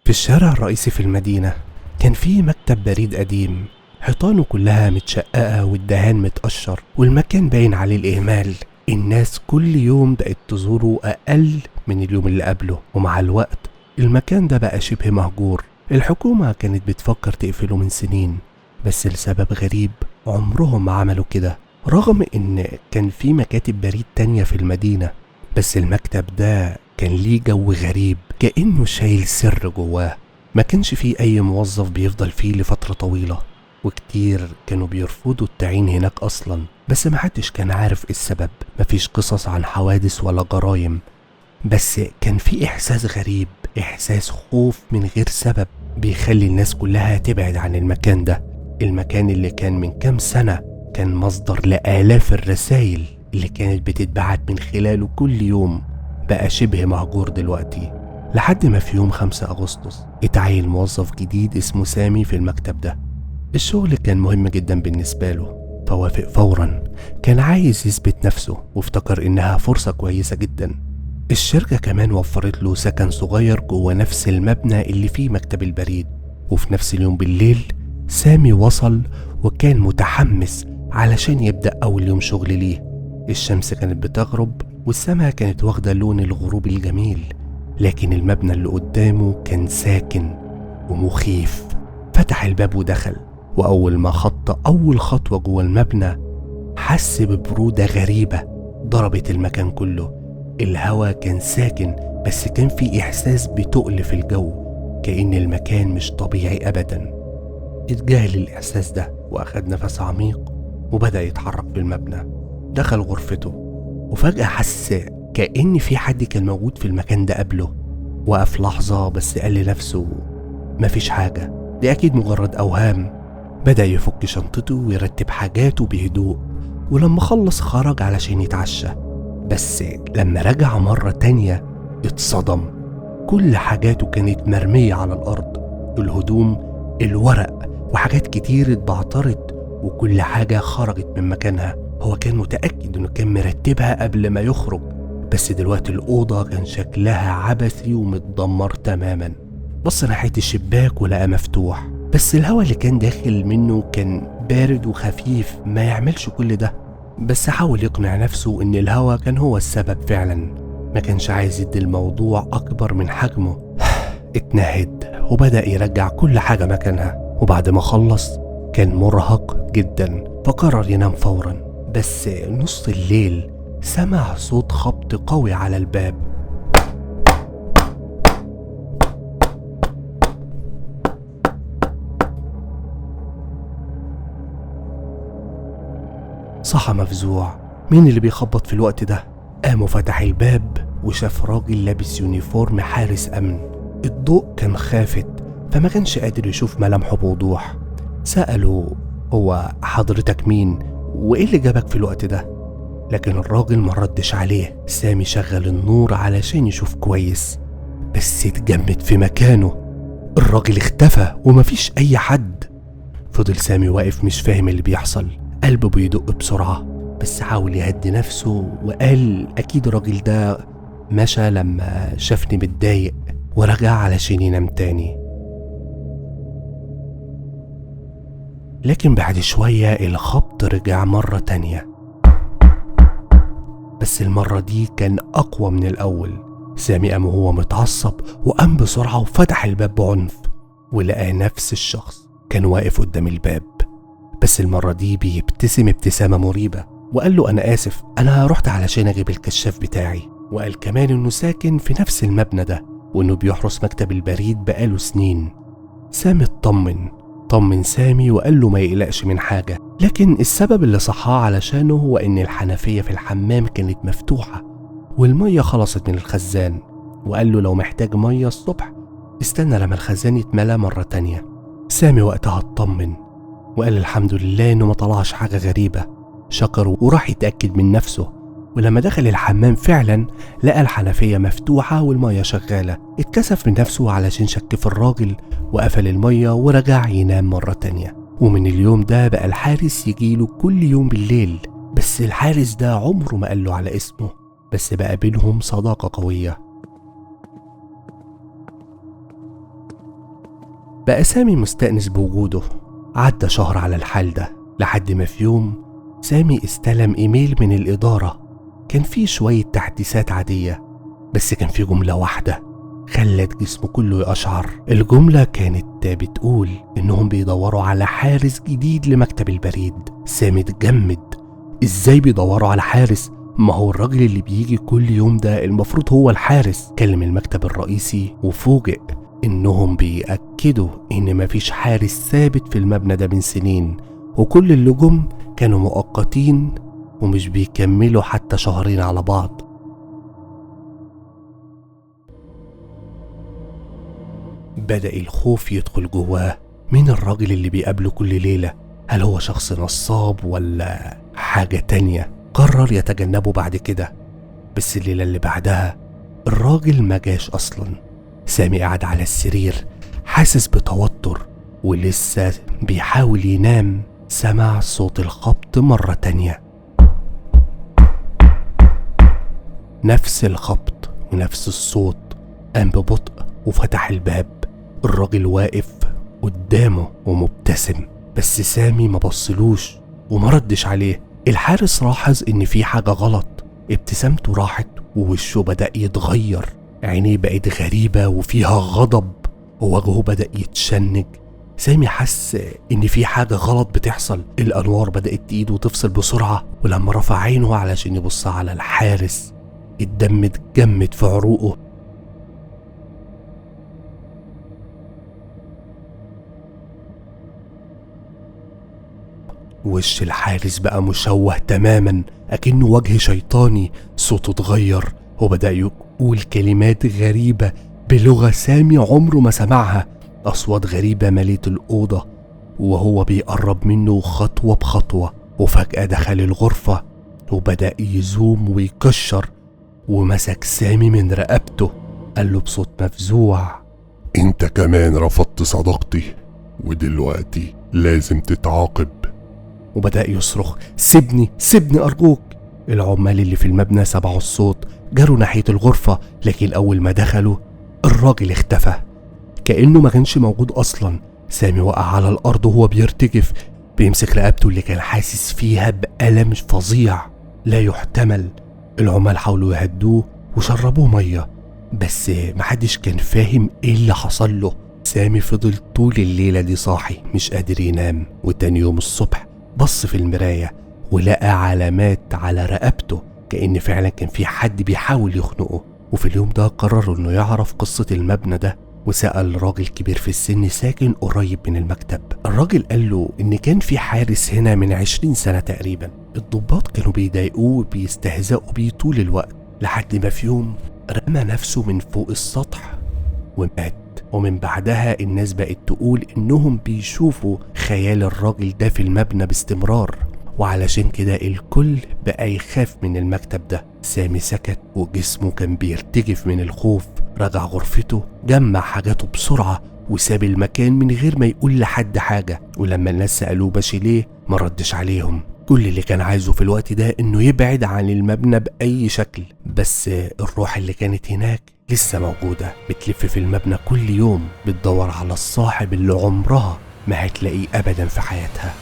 في الشارع الرئيسي في المدينة كان في مكتب بريد قديم، حيطانه كلها متشققة والدهان متقشر والمكان باين عليه الإهمال. الناس كل يوم بقت تزوره أقل من اليوم اللي قبله، ومع الوقت المكان ده بقى شبه مهجور. الحكومة كانت بتفكر تقفله من سنين، بس لسبب غريب عمرهم ما عملوا كده، رغم إن كان في مكاتب بريد تانية في المدينة. بس المكتب ده كان ليه جو غريب، كأنه شايل سر جواه. ما كانش فيه أي موظف بيفضل فيه لفترة طويلة، وكتير كانوا بيرفضوا التعيين هناك أصلا، بس محدش كان عارف إيه السبب. مفيش قصص عن حوادث ولا جرايم، بس كان في إحساس غريب، إحساس خوف من غير سبب بيخلي الناس كلها تبعد عن المكان ده. المكان اللي كان من كام سنة كان مصدر لآلاف الرسائل اللي كانت بتتبعت من خلاله كل يوم، بقى شبه مهجور دلوقتي. لحد ما في يوم 5 أغسطس اتعين موظف جديد اسمه سامي في المكتب ده. الشغل كان مهم جدا بالنسبة له، فوافق فورا. كان عايز يثبت نفسه وافتكر إنها فرصة كويسة جدا. الشركة كمان وفرت له سكن صغير جوه نفس المبنى اللي فيه مكتب البريد. وفي نفس اليوم بالليل سامي وصل وكان متحمس علشان يبدأ أول يوم شغل ليه. الشمس كانت بتغرب والسماء كانت واخدة لون الغروب الجميل، لكن المبنى اللي قدامه كان ساكن ومخيف. فتح الباب ودخل، وأول ما خط أول خطوة جوه المبنى حس ببرودة غريبة ضربت المكان كله. الهوا كان ساكن، بس كان في إحساس بتقل في الجو، كأن المكان مش طبيعي أبدا. اتجاهل الإحساس ده وأخد نفس عميق وبدأ يتحرك في المبنى. دخل غرفته وفجأة حس كأن في حد كان موجود في المكان ده قبله. وقف لحظة بس قال لنفسه مفيش حاجة، دي أكيد مجرد أوهام. بدأ يفك شنطته ويرتب حاجاته بهدوء، ولما خلص خرج علشان يتعشى. بس لما رجع مرة تانية اتصدم، كل حاجاته كانت مرمية على الأرض، الهدوم، الورق، وحاجات كتير اتبعترت، وكل حاجة خرجت من مكانها. هو كان متأكد انه كان مرتبها قبل ما يخرج، بس دلوقتي الأوضة كان شكلها عبثي ومتدمر تماما. بص ناحية الشباك ولقى مفتوح، بس الهواء اللي كان داخل منه كان بارد وخفيف ما يعملش كل ده. بس حاول يقنع نفسه ان الهواء كان هو السبب فعلا، ما كانش عايز يدي الموضوع اكبر من حجمه. اتنهد وبدأ يرجع كل حاجة مكانها، وبعد ما خلص كان مرهق جدا فقرر ينام فورا. بس نص الليل سمع صوت خبط قوي على الباب. صحى مفزوع، مين اللي بيخبط في الوقت ده؟ قام وفتح الباب وشاف راجل لابس uniform حارس أمن. الضوء كان خافت فما كانش قادر يشوف ملامحه بوضوح. سأله هو حضرتك مين وإيه اللي جابك في الوقت ده؟ لكن الراجل ما ردش عليه. سامي شغل النور علشان يشوف كويس، بس اتجمد في مكانه. الراجل اختفى ومفيش أي حد. فضل سامي واقف مش فاهم اللي بيحصل، قلبه بيدق بسرعة، بس حاول يهدي نفسه وقال أكيد الراجل ده مشى لما شافني متضايق، ورجع علشان ينام تاني. لكن بعد شوية الخبط رجع مرة تانية، بس المرة دي كان أقوى من الأول. سامي قام وهو متعصب وقام بسرعة وفتح الباب بعنف، ولقى نفس الشخص كان واقف قدام الباب، بس المرة دي بيبتسم ابتسامة مريبة، وقال له أنا آسف، أنا رحت علشان أجيب الكشاف بتاعي. وقال كمان إنه ساكن في نفس المبنى ده وإنه بيحرس مكتب البريد بقاله سنين. سامي طمن سامي وقال له ما يقلقش من حاجة، لكن السبب اللي صحاه علشانه هو إن الحنفية في الحمام كانت مفتوحة والمية خلصت من الخزان، وقال له لو محتاج مية الصبح استنى لما الخزان يتملى مرة تانية. سامي وقتها اطمن وقال الحمد لله إنه ما طلعش حاجة غريبة، شكره وراح يتأكد من نفسه. ولما دخل الحمام فعلا لقى الحنفية مفتوحة والمية شغالة. اتكسف من نفسه علشان شك في الراجل وقفل المية ورجع ينام مرة تانية. ومن اليوم ده بقى الحارس يجيله كل يوم بالليل، بس الحارس ده عمره ما قاله على اسمه، بس بقى بينهم صداقة قوية. بقى سامي مستأنس بوجوده. عدى شهر على الحال ده، لحد ما في يوم سامي استلم إيميل من الإدارة. كان فيه شوية تحديثات عادية، بس كان فيه جملة واحدة خلت جسمه كله يقشعر. الجملة كانت بتقول إنهم بيدوروا على حارس جديد لمكتب البريد. سامي اتجمد، إزاي بيدوروا على حارس؟ ما هو الراجل اللي بيجي كل يوم ده المفروض هو الحارس. كلم المكتب الرئيسي وفوجئ إنهم بيأكدوا إن مفيش حارس ثابت في المبنى ده من سنين، وكل اللي جم كانوا مؤقتين ومش بيكملوا حتى شهرين على بعض. بدأ الخوف يدخل جواه. مين الراجل اللي بيقابله كل ليلة؟ هل هو شخص نصاب ولا حاجة تانية؟ قرر يتجنبه بعد كده. بس الليلة اللي بعدها الراجل ما جاش أصلا. سامي قعد على السرير حاسس بتوتر ولسه بيحاول ينام. سمع صوت الخبط مرة تانية، نفس الخبط ونفس الصوت. قام ببطء وفتح الباب. الراجل واقف قدامه ومبتسم، بس سامي ما بصلوش وما ردش عليه. الحارس لاحظ ان في حاجة غلط، ابتسامته راحت ووشه بدأ يتغير، عينيه بقت غريبة وفيها غضب ووجهه بدأ يتشنج. سامي حس ان في حاجة غلط بتحصل. الأنوار بدأت تقيد وتفصل بسرعة، ولما رفع عينه علشان يبص على الحارس الدم اتجمد في عروقه. وش الحارس بقى مشوه تماما، أكنه وجه شيطاني. صوته اتغير وبدأ يقول كلمات غريبة بلغة سامي عمره ما سمعها. أصوات غريبة مليت الأوضة وهو بيقرب منه خطوة بخطوة. وفجأة دخل الغرفة وبدأ يزوم ويكشر ومسك سامي من رقبته. قال له بصوت مفزوع: انت كمان رفضت صداقتي ودلوقتي لازم تتعاقب. وبدأ يصرخ: سيبني سيبني أرجوك. العمال اللي في المبنى سمعوا الصوت، جروا ناحية الغرفة، لكن أول ما دخلوا الراجل اختفى كأنه ما كانش موجود أصلا. سامي وقع على الأرض وهو بيرتجف، بيمسك رقبته اللي كان حاسس فيها بألم فظيع لا يحتمل. العمال حاولوا يهدوه وشربوه مية، بس محدش كان فاهم ايه اللي حصل له. سامي فضل طول الليلة دي صاحي مش قادر ينام. وتاني يوم الصبح بص في المراية ولقى علامات على رقبته كأن فعلا كان في حد بيحاول يخنقه. وفي اليوم ده قرر انه يعرف قصة المبنى ده، وسأل راجل كبير في السن ساكن قريب من المكتب. الراجل قال له ان كان في حارس هنا من 20 سنة تقريبا. الضباط كانوا بيضايقوه وبيستهزئوا بيه طول الوقت، لحد ما في يوم رمى نفسه من فوق السطح ومات. ومن بعدها الناس بقت تقول انهم بيشوفوا خيال الراجل ده في المبنى باستمرار، وعلشان كده الكل بقى يخاف من المكتب ده. سامي سكت وجسمه كان بيرتجف من الخوف. رجع غرفته، جمع حاجاته بسرعة وساب المكان من غير ما يقول لحد حاجة. ولما الناس سألوه ماشي ليه ما ردش عليهم. كل اللي كان عايزه في الوقت ده انه يبعد عن المبنى بأي شكل، بس الروح اللي كانت هناك لسه موجودة، بتلف في المبنى كل يوم بتدور على الصاحب اللي عمرها ما هتلاقيه أبدا في حياتها.